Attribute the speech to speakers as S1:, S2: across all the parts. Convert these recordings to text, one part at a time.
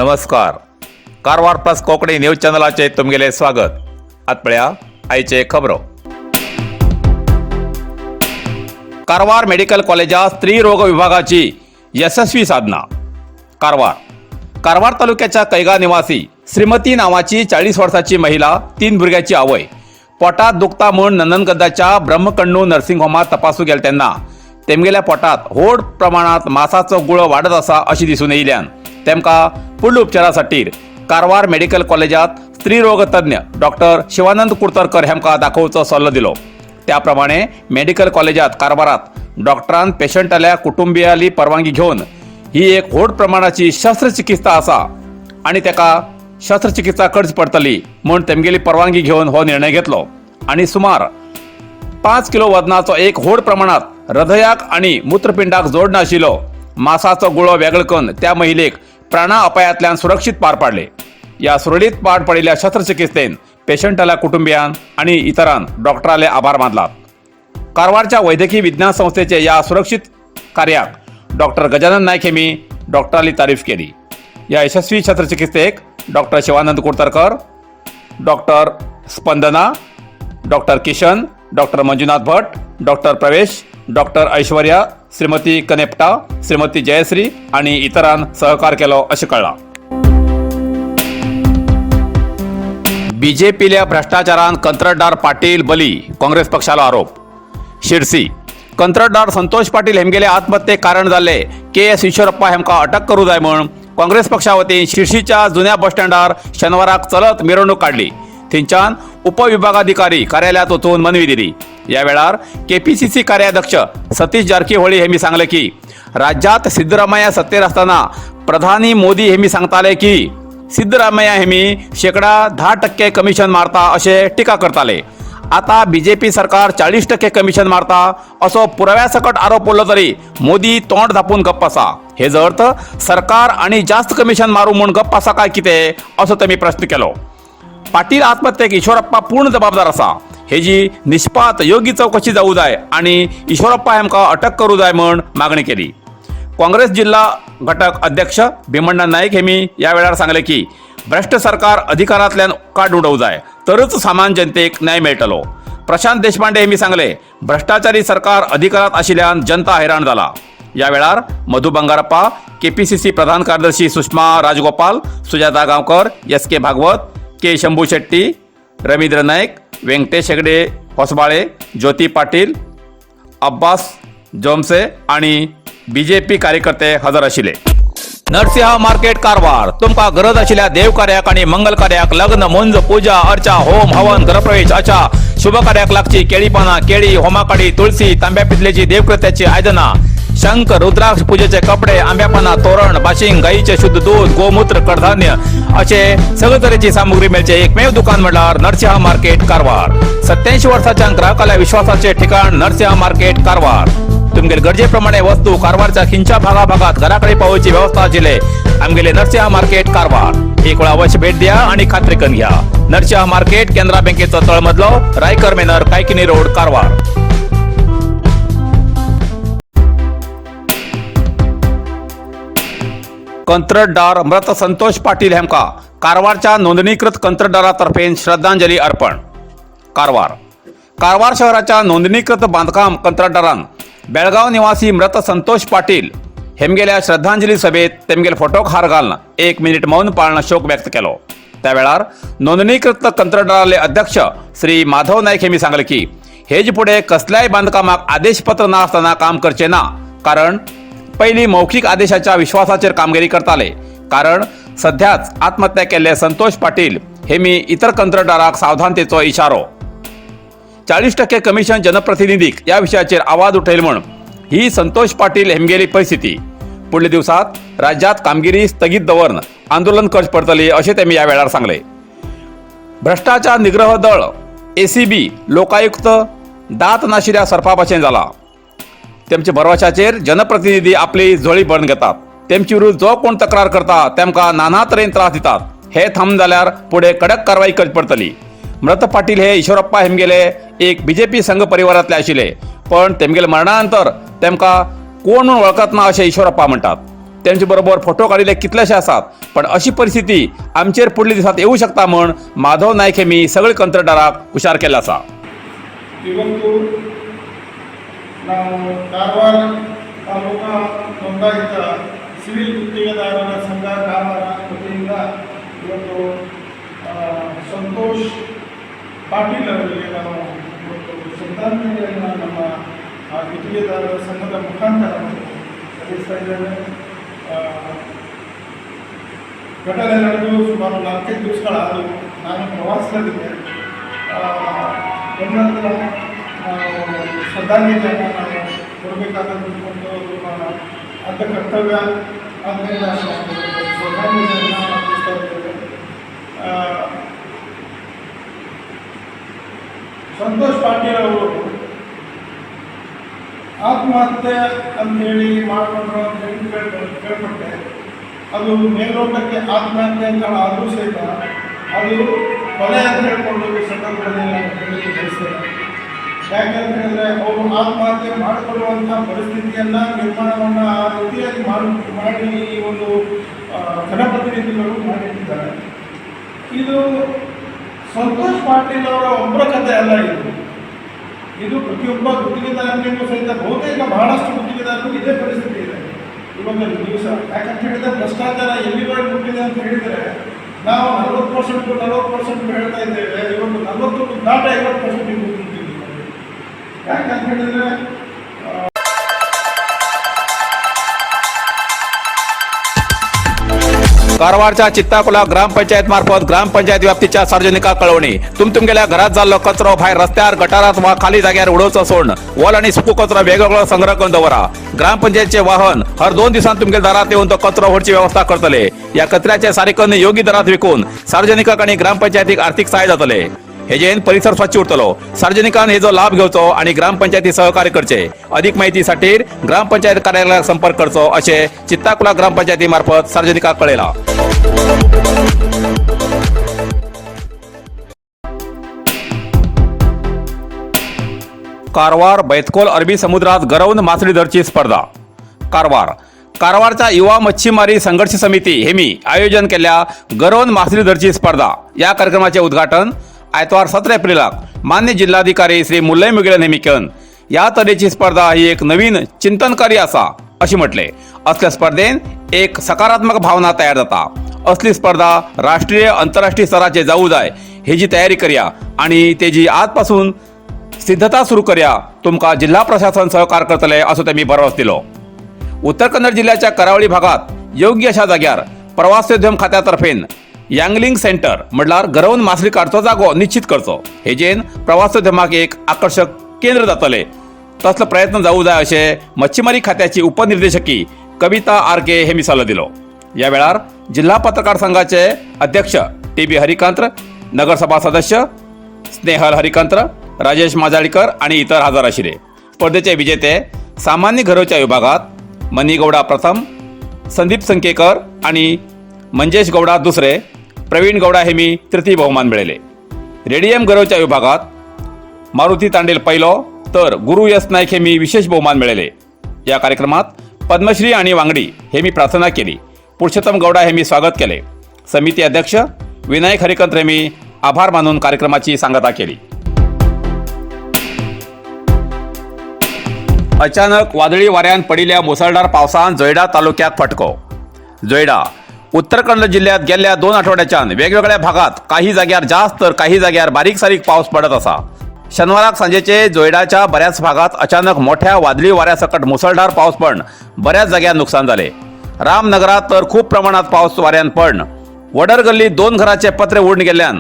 S1: नमस्कार, Karwar plus Konkani news चॅनलाचे तुमगेले स्वागत. आत पळया आयचे खबरो. कारवार मेडिकल कॉलेजात स्त्री रोग विभागाची यशस्वी साधना. कारवार. कारवार तालुक्याच्या कैगा निवासी श्रीमती नावाची 40 वर्साची महिला, 3 भुरग्याची आवय, पोटात दुखता म्हूण नंदनगद्दाच्या ब्रह्मकण्णू नर्सिंग होमात तपासू गेले तेन्ना तेमगेल्या पोटात व्हड प्रमाणात मासाचो गुळो वाडत आसा अशी दिसून येयल्यान तेमकां फुडल्या उपचारा खातीर कारवार मेडिकल कॉलेजात स्त्रीरोग तज्ञ डॉक्टर शिवानंद कुडतरकर हेमकां दाखोवचो सल्लो दिलो. त्या प्रमाणे मेडिकल कॉलेजात कारवारात डॉक्टरान पेशंटाल्या कुटुंबियाली परवानगी घेवन ही एक व्हड प्रमाणाची शस्त्रचिकित्सा आसा आणि तेका शस्त्रचिकित्सा करची पडटली म्हूण तेमगेली परवानगी घेवन हो निर्णय घेतलो आणि सुमार 5 किलो वजनाचो एक व्हड प्रमाणात हृदयाक आणि मूत्रपिंडाक जोड नाशिल्लो मासाचो गुळो वेगळो करून त्या महिलेक प्राणा अपायांतल्यान सुरक्षीत पार पाडले. या सुरळीत पार पडिल्ल्या शस्त्रचिकित्सेन पेशंटाल्या कुटुंबियान आणि इतरान डॉक्टराले आभार मानला. कारवारच्या वैद्यकीय विज्ञान संस्थेचे या सुरक्षित कार्याक डॉक्टर गजानन नायक हेमी डॉक्टराली तारीफ केली. या यशस्वी शस्त्रचिकित्सेक doctor Shivanand Kudtarkar, doctor Spandana, doctor Kishan, doctor Manjunath Bhat, doctor Pravesh, doctor Aishwarya, Shrimati Kanepta, Shrimati Jayashree आणि इतरान सहकार केलो अशें कळ्ळां. बीजेपील्या भ्रष्टाचारान कंत्राटदार पाटील बली, काँग्रेस पक्षालो आरोप. शिरसी. कंत्राटदार संतोष पाटील हेमगेले आत्महत्येक कारण जाल्ले के एस ईश्वरप्पा हेमकां अटक करूं जाय म्हूण काँग्रेस पक्षा वतीन शिरसीच्या जुन्या बस स्टँडार शेनवाराक चलत मिरवणूक काडली. थंयच्यान उपविभागाधिकारी कार्यालयात वचून मनवी दिली. या वेळार केपीसीसी कार्याध्यक्ष सतीश जारकीहोळी हेमी सांगले की राज्यात सिद्धरामय्या सत्तेर आसतना प्रधानी मोदी हेमी सांगताले की सिद्धरामय्या हेमी शेकडा 10% कमिशन मारता अशें टिका करताले. आता बीजेपी सरकार 40% कमिशन मारता असो पुराव्या सकट आरोप उरलो तरी मोदी तोंड धापून गप्प आसा. हेजो अर्थ सरकार आणि जास्त कमिशन मारू म्हूण गप्प आसा काय कितें असो तेमी प्रश्न केलो. पाटील आत्महत्येक ईश्वरप्पा पूर्ण जबाबदार आसा, हेजी निष्पात योग्य चौकशी जावू जाय आणि ईश्वरप्पा हेमकां अटक करू जाय म्हूण मागणी केली. काँग्रेस जिल्हा घटक अध्यक्ष भीमण्णा नाईक हेमी या वेळार सांगले की भ्रष्ट सरकार अधिकारांतल्यान काड उडोवं जाय तरच सामान्य जनतेक न्याय मेळटलो. प्रशांत देशपांडे हेमी सांगले भ्रष्टाचारी सरकार अधिकारात आशिल्ल्यान जनता हैराण जाला. या वेळार मधु बंगारप्पा, केपीसीसी प्रधान कार्यदर्शी Sushma Rajagopal, Sujata Gaonkar, S K Bhagwat, K Shambhu Shetty, Ravindra Naik, Venkatesh Hegde Hosabale, Jyoti Patil, Abbas Jomse आणि बीजेपी कार्यकर्ते हजर आशिल्ले. नरसिंह मार्केट कारवार. तुमकां गरज आशिल्ल्या देव कार्याक आणि मंगल कार्याक, लग्न, मुंज, पूजा अर्चा, होम हवन, गृहप्रवेश अशा शुभ कार्याक लागची केळी पानां, केळी, होमाकाडी, तुळसी, तांब्या पितलेची देवकृत्याची आयदनां, शंख, रुद्राक्ष, पूजेचे कपडे, आंब्या पानां, तोरण, बाशिंग, गाईचे शुद्ध दूध, गोमूत्र, कडधान्य असे सगळे तरेची सामुग्री मेळचे एकमेव दुकान म्हणल्यार नरसिंह मार्केट कारवार. 87 वर्साच्या ग्राहकाला विश्वासाचे ठिकाण नरसिंह मार्केट कारवार. तुमगेले गरजेप्रमाणे वस्तू कारवारच्या खिंच्या भागा भागात घराकडे पावोवची व्यवस्था आशिल्ले आमगेले नरसिंह मार्केट कारवार. एक वेळा अवश्य भेट द्या आणि खात्री करून घ्या. नरसिंह मार्केट, केनरा बँकेचो तळमजलो, रायकर मेनर, कायकिनी रोड, कारवार. कंत्रटदार मृत संतोष पाटील हेमका कारवारच्या नोंदणीकृत कंत्रटदारातर्फे श्रद्धांजली अर्पण. कारवार. कारवार शहराच्या नोंदणीकृत बांधकाम कंत्राटदारान बेळगाव निवासी मृत संतोष पाटील हेमगेल्या श्रद्धांजली सभेत तेमगेले फोटोक हार घालून एक मिनिट मौन पाळून शोक व्यक्त केलो. त्या वेळार नोंदणीकृत कंत्राटदाराले अध्यक्ष श्री माधव नाईक हेमी सांगले की हेज फुडें कसल्याय बांदकामाक आदेशपत्र ना आसतना काम करचे ना, कारण पयलीं मौखीक आदेशाच्या विश्वासाचेर कामगिरी करताले. कारण सध्याच आत्महत्या केल्ले संतोष पाटील हे मी इतर कंत्राटदाराक सावधानतेचो इशारो. 40% कमिशन जनप्रतिनिधीक या विशयाचेर आवाज उठयल म्हूण ही संतोष पाटील हेमगेली परिस्थिती. पुडल्या दिवसात राज्यात कामगिरी स्थगीत दवरून आंदोलन करचें पडटली अशें तेमी ह्या वेळार सांगले. भ्रष्टाचार निग्रह दळ एसीबी, लोकायुक्त दांत नाशिल्ल्या सर्पा भशेन जाला. तेमच्या भरवशाचेर जनप्रतिनिधी आपली झोळी भरून घेतात. तेमचे विरुद्ध जो कोण तक्रार करता तेमकां नाना तरेन त्रास दितात. हे थांब जाल्यार फुडें कडक कारवाई करची पडटली. मृत पाटील हे ईश्वरप्पा हेमगेले एक बीजेपी संघ परिवारातले आशिल्ले, पण तेमगेले मरणा नंतर तेमकां कोण म्हूण वळखत ना अशें ईश्वरप्पा म्हणटात. तेंचे बरोबर फोटो काडिल्ले कितलेशे आसात, पण अशी परिस्थिती आमचेर फुडल्या दिसात येवं शकता म्हण माधव नायक हेमी सगळे कंत्राटदाराक हुशार केल्ले आसा.
S2: ಇವತ್ತು ನಾವು ಕಾರವಾರ ತಾಲೂಕಾ ನೋಂದಾಯಿತ ಸಿವಿಲ್ ಗುತ್ತಿಗೆದಾರರ ಸಂಘ ಕಾರವಾರ ವತಿಯಿಂದ ಇವತ್ತು ಸಂತೋಷ್ ಪಾಟೀಲ್ ಅವರಿಗೆ ನಾವು ಇವತ್ತು ಶ್ರದ್ಧಾಂಜಲಿಯನ್ನು ನಮ್ಮ ಗುತ್ತಿಗೆದಾರರ ಸಂಘದ ಮುಖಾಂತರ ನಾವು ಸಲ್ಲಿಸ್ತಾ ಇದ್ದೇವೆ. ಘಟನೆ ನಡೆದು ಸುಮಾರು 4-5 ದಿವಸಗಳಾದವು. ನಾನು ಪ್ರವಾಸದಲ್ಲಿದ್ದೆ. ಬಂದ ನಂತರ ನಾವು ಶ್ರದ್ಧಾಂಜಲಿಯನ್ನು ನಾವು ಕೊಡಬೇಕಾದಂಥ ಒಂದು ನಮ್ಮ ಅಂತ ಕರ್ತವ್ಯ. ಆದ್ದರಿಂದ ನಾವು ಶ್ರದ್ಧಾಂಜಲಿಯನ್ನು ಅರ್ಪಿಸ್ತಾ ಇದ್ದೇವೆ. ಸಂತೋಷ್ ಪಾಟೀಲ್ ಅವರು ಆತ್ಮಹತ್ಯೆ ಅಂತ ಹೇಳಿ ಮಾಡಿಕೊಂಡ್ರು ಅಂತ ಹೇಳಿ ಕೇಳ್ಪಟ್ಟೆ. ಅದು ಮೇಲ್ನೋಟಕ್ಕೆ ಆತ್ಮಹತ್ಯೆ ಅಂತ ಆದರೂ ಸಹಿತ ಅದು ಕೊಲೆ ಅಂತ ಹೇಳ್ಕೊಂಡು ಈ ಸಂದರ್ಭದಲ್ಲಿ ನಾನು ಹೇಳಲಿಕ್ಕೆ ಬಯಸ್ತೇನೆ. ಯಾಕೆಂತ ಹೇಳಿದ್ರೆ, ಅವರು ಆತ್ಮಹತ್ಯೆ ಮಾಡಿಕೊಳ್ಳುವಂಥ ಪರಿಸ್ಥಿತಿಯನ್ನು ನಿರ್ಮಾಣವನ್ನು ಆ ರೀತಿಯಾಗಿ ಮಾಡಿ ಮಾಡಿ ಈ ಒಂದು ಜನಪ್ರತಿನಿಧಿಗಳು ಮಾಡಿಟ್ಟಿದ್ದಾರೆ. ಇದು ಸಂತೋಷ್ ಪಾಟೀಲ್ ಅವರ ಒಬ್ಬರ ಕಥೆ ಅಲ್ಲ ಇದು. ಇದು ಪ್ರತಿಯೊಬ್ಬ ಗುತ್ತಿಗೆದಾರನಿಗೂ ಸಹಿತ, ಬಹುತೇಕ ಬಹಳಷ್ಟು ಗುತ್ತಿಗೆದಾರರಿಗೂ ಇದೇ ಪರಿಸ್ಥಿತಿ ಇದೆ ಇವಾಗ ದಿವಸ. ಯಾಕಂತ ಹೇಳಿದ್ರೆ, ಭ್ರಷ್ಟಾಚಾರ ಎಲ್ಲಿವರೆಗೆ ಮುಟ್ಟಿದೆ ಅಂತ ಹೇಳಿದರೆ, ನಾವು 40%, 40% ಹೇಳ್ತಾ ಇದ್ದೇವೆ. ಇವತ್ತು 40 ದಾಟ 50% ಮುಟ್ಟಿದ್ದೀವಿ. ಯಾಕಂತ ಹೇಳಿದ್ರೆ
S1: कारवारच्या चित्ताकुला ग्रामपंचायत मार्फत ग्रामपंचायत व्याप्तीच्या सार्वजनिकांक कळवणी. तुमगेल्या घरात जाल्लो कचरो भायर रस्त्यार, गटारात वा खाली जाग्यार उडोवचो सोडून ओल आणि सुको कचरो वेगवेगळो संग्रह करून दवरा. ग्रामपंचायतचे वाहन हर 2 दिवसांत तुमगेल्या दारात येऊन तो कचरो व्हरची व्यवस्था करतले. या कचऱ्याचे सारीकरण योग्य दरात विकून सार्वजनिकांक आणि ग्रामपंचायतीक आर्थिक सहाय्य जातले. हेजेन परिसर स्वच्छ उरतलो. सार्वजनिकान हेजो लाभ घेवचो आणि ग्रामपंचायती सहकार्य करचे. अधिक माहितीसाठी ग्रामपंचायत कार्यालयाक संपर्क करचो असे चित्ताकुला ग्रामपंचायती मार्फत सार्वजनिकांक कळयला. कारवार बैतकोल अरबी समुद्रात गरवून मासळी धरची स्पर्धा. कारवार कारवारच्या युवा मच्छीमारी संघर्ष समिती हेमी आयोजन केल्ल्या गरोवन मासळी धरची स्पर्धा या कार्यक्रमाचे उद्घाटन आयतवार 17 एप्रिलाक मान्य जिल्हाधिकारी श्री मुल्लय मुगिलन हेमी केवन या तरेची स्पर्धा ही एक नवीन चिंतनकारी आसा अशी म्हटले. असल्या स्पर्धेन एक सकारात्मक भावना तयार जाता. असली स्पर्धा राष्ट्रीय आंतरराष्ट्रीय स्तराचे जाऊ जाय हेजी तयारी करया आणि तेजी आजपासून सिद्धता सुरू करया. तुमकां जिल्हा प्रशासन सहकार करतले असो तेमी भरवस दिलो. उत्तर कन्नड जिल्ह्याच्या करावळी भागात योग्य अशा जाग्यार प्रवासोद्यम खात्यातर्फेन यांगलिंग सेंटर म्हणल्यार गरोवन मासळी काडचो जागो निश्चित करचो. हेजेन प्रवासोद्यमाक एक आकर्शक केंद्र जातले. तसलो प्रयत्न जावू जाय अशें मच्छीमारी खात्याची उपनिर्देशकी कविता आर के हेमी सल्लो दिलो. या वेळार जिल्हा पत्रकार संघाचे अध्यक्ष टी बी हरिकांत्र, नगरसभा सदस्य स्नेहल हरिकांत्र, राजेश माजाळीकर आणि इतर हजर आशिल्ले. स्पर्धेचे विजेते सामान्य घरोच्या विभागात मनी गौडा प्रथम, संदीप संकेकर आणि मंजेश गौडा दुसरे, प्रवीण गौडा हेमी तृतीय बहुमान मिळयले. रेडियम गरोच्या विभागात मारुती तांडेल पहिलो तर गुरु एस नाईक हेमी विशेष बहुमान मिळयले. या कार्यक्रमात पद्मश्री आणि वांगडी हेमी प्रार्थना केली. पुरुषोत्तम गौडा हेमी स्वागत केले. समिती अध्यक्ष विनायक हरिकंत्र हेमी आभार मानून कार्यक्रमाची सांगता केली. अचानक वादळी वाऱ्यान पडिल्ल्या मुसळधार पावसान जोयडा तालुक्यात फटको. जोयडा उत्तर कन्नड जिल्ह्यात गेल्ल्या 2 आठवड्याच्यान वेगवेगळ्या भागात काही जाग्यार जास्त तर काही जाग्यार बारीक सारीक पावस पडत आसा. शनिवाराक सांजेचे जोयडाच्या बऱ्याच भागात अचानक मोठ्या वादळी वाऱ्यासकट मुसळधार पावस पण बऱ्याच जाग्यार नुकसान जाले. रामनगरात तर खूप प्रमाणात पावस वाऱ्यान पण वडर गल्ली 2 घराचे पत्रे उडून गेल्ल्यान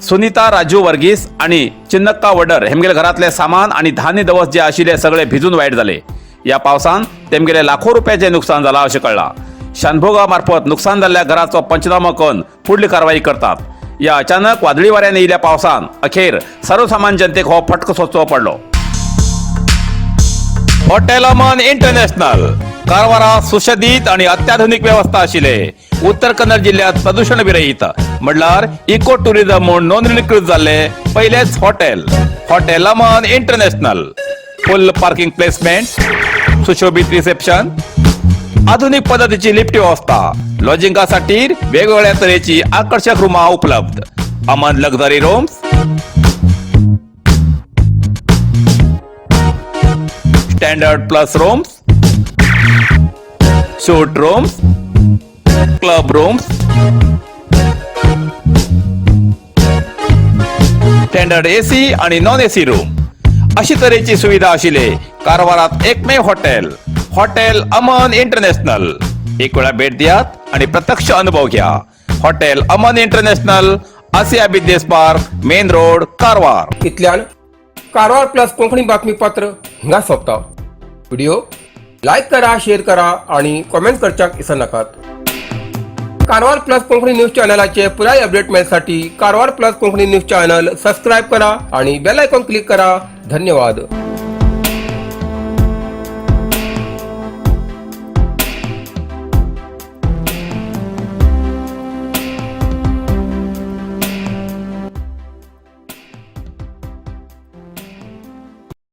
S1: सुनीता राजू वर्गीस आणि चिन्नक्का वडर हेमगेले घरातले सामान आणि धान्य दवस जे आशिल्ले सगळे भिजून वायट जाले. या पावसान तेमगेले लाखो रुपयाचे नुकसान जाला अशें कळ्ळां. शानभोगा मार्फत नुकसान जाल्ल्या घराचो पंचनामो करून फुडली कारवाई करतात. या अचानक वादळी वाऱ्याने येयिल्ल्या पावसान अखेर सर्वसामान्य जनतेक हो फटको सोंसचो पडलो. हॉटेल अमन इंटरनॅशनल कारवारा सुशोभित आणि अत्याधुनिक व्यवस्था आशिल्ले, उत्तर कन्नड जिल्ह्यात प्रदूषण विरहित म्हणल्यार इको टुरिझम म्हूण नोंदणीकृत जाल्ले पयलेच hotel, hotel Aman international. Full parking placement, सुशोभित रिसेप्शन. आधुनिक पद्दतीची लिफ्ट व्यवस्था, लॉजिंगासाठी वेगवेगळ्या तरेची आकर्षक रूमा उपलब्ध. Aman luxury rooms, standard plus rooms, suite rooms, club rooms, standard AC आणि नॉन एसी रूम अशी तऱ्हेची सुविधा आशिल्ले कारवारात एकमेव हॉटेल, हॉटेल अमन इंटरनॅशनल. एक वेळा भेट दियात आणि प्रत्यक्ष अनुभव घ्या. Hotel Aman international, Asia business park, main road, Karwar.
S3: इतल्यान कारवार प्लस कोंकणी बातमीपत्र हिंगा सोंपता. व्हिडिओ लायक करा, शेअर करा आणि कॉमेंट करच्याक विसरनाकात. कारवार प्लस कोंकणी न्यूज चॅनलाचे पुराय update मेळसाठी Karwar plus Konkani news channel subscribe करा आणि बेल आयकॉन क्लिक करा. धन्यवाद.